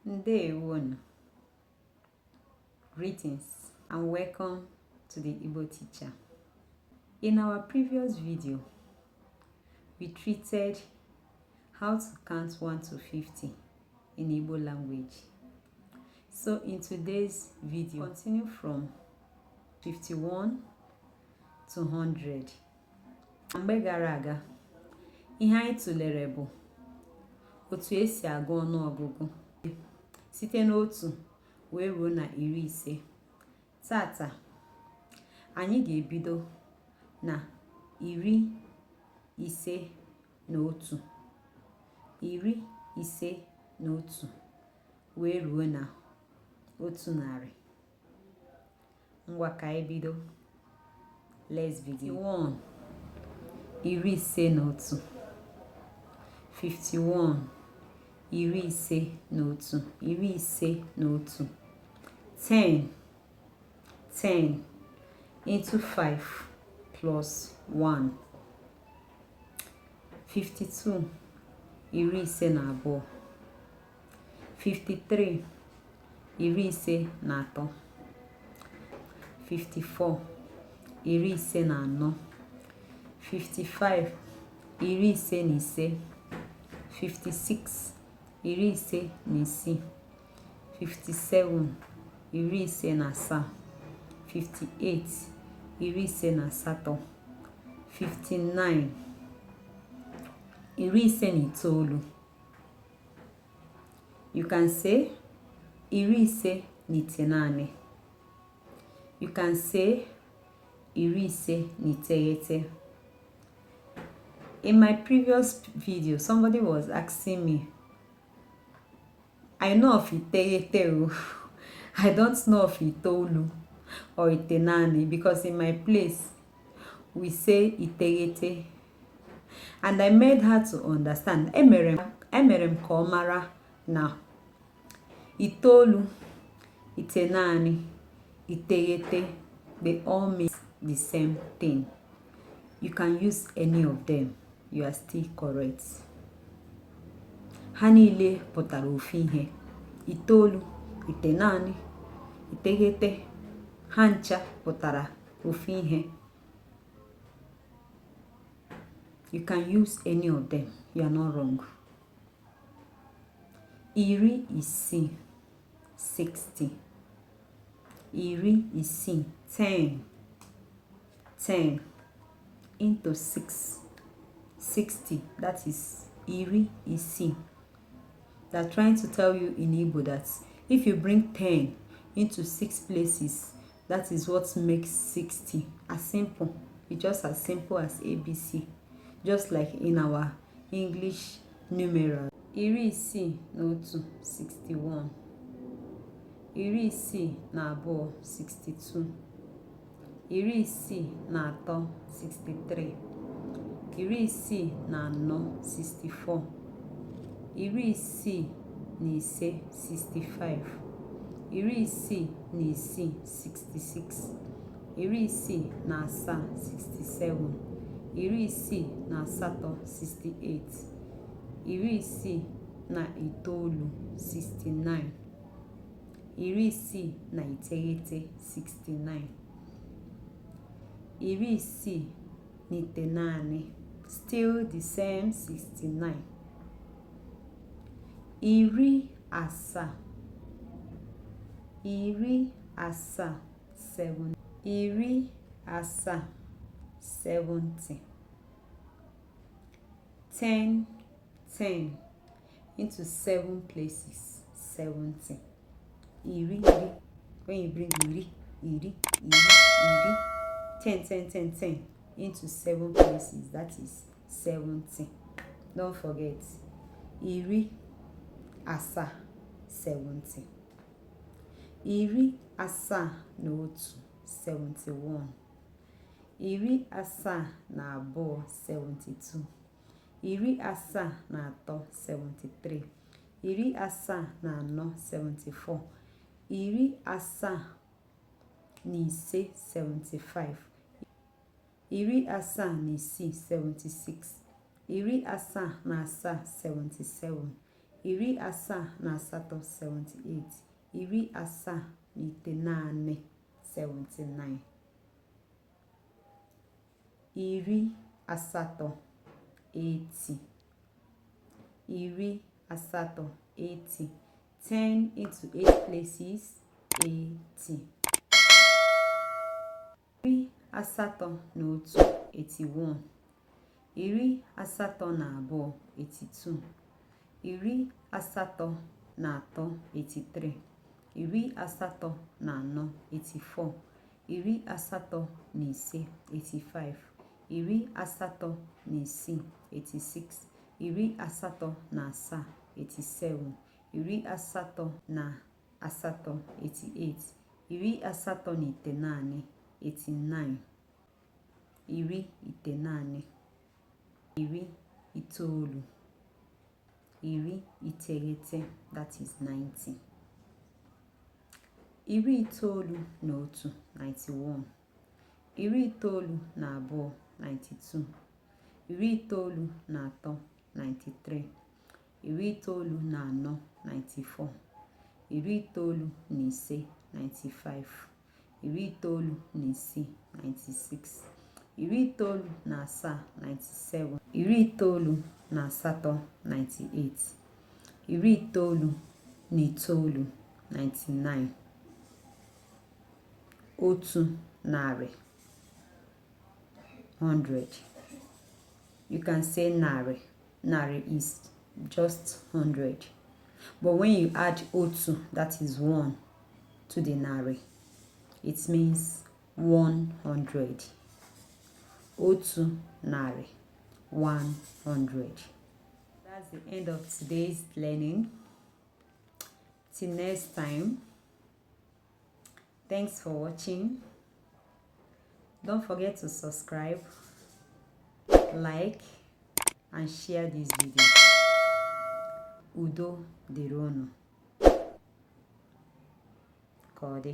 Ndewonu. Greetings and welcome to the Igbo Teacher. In our previous video, we treated how to count 1 to 50 in Igbo language. So in today's video, continue from 51 to 100. Mgbe gara aga, ihe anyị tụlere bụ otu esi agụ ọnụọgụgụ site n'otu wee ruo na 50. Tata, anyị ga-ebido na 51, 51 wee ruo na 100. Ngwa, ka anyị bido. Let's begin. 1, 51, 51, 51, 51, 10, 10 into 5 plus 1. 52, 52, 53, 53, 54, 54, 55, 55, 56, 56, 57, 57, 58, 58, 59, 59. You can say 59. You can say 59. In my previous video, somebody was asking me, "I know of iteghete o, I don't know of itoolu or itenaani, because in my place we say iteghete." And I made her to understand, emere m ka ọ mara na itoolu, itenaani, iteghete, they all mean the same thing. You can use any of them, you are still correct. Ha niile pụtara ofu ihe. Itoolu, itenaani, iteghete, ha ncha pụtara ofu ihe. You can use any of them, you are not wrong. 60, 60, 60, 10, 10 into 6, 60. That is 60. They're trying to tell you in Igbo that if you bring 10 into 6 places, that is what makes 60. As simple, it's just as simple as ABC, just like in our English numeral. 61, 61, 62, 62, 63, 63, 64, 65, 65, 66, 67, 67, 68, 69, 69, 69, 69, 69, still the same 69. 70, 70, 7, 70, 70, 10, 10 into 7 places, 70. Iri, iri, when you bring iri, iri, iri, iri, 10, 10, 10, 10 into 7 places, that is 70. Don't forget, 70, 70. 71, 71, 72, 72, 73, 73, 74, 74, 75, 75, 76, 76, 77, 77. 78, 78. 79, 79. 80, 80. 80, 80. 10 into 8 places, 80. 81, 81. 82, 82. 83, 83. 84, 84. 85, 85. 86, 86. 87, 87. 88, 88. 89, 89. 90, 90, 90, that is 90. 91, 91. 92, 92. 93, 93. 94, 95, 96, 96. 97, 97. 98, 98. 99, 99. 100, 100. You can say narị. Narị is just 100. But when you add otu, that is 1, to the narị, it means 100. 100, 100. That's the end of today's learning. Till next time, thanks for watching. Don't forget to subscribe, like, and share this video. Udo dịrị unu. Ka ọ dị.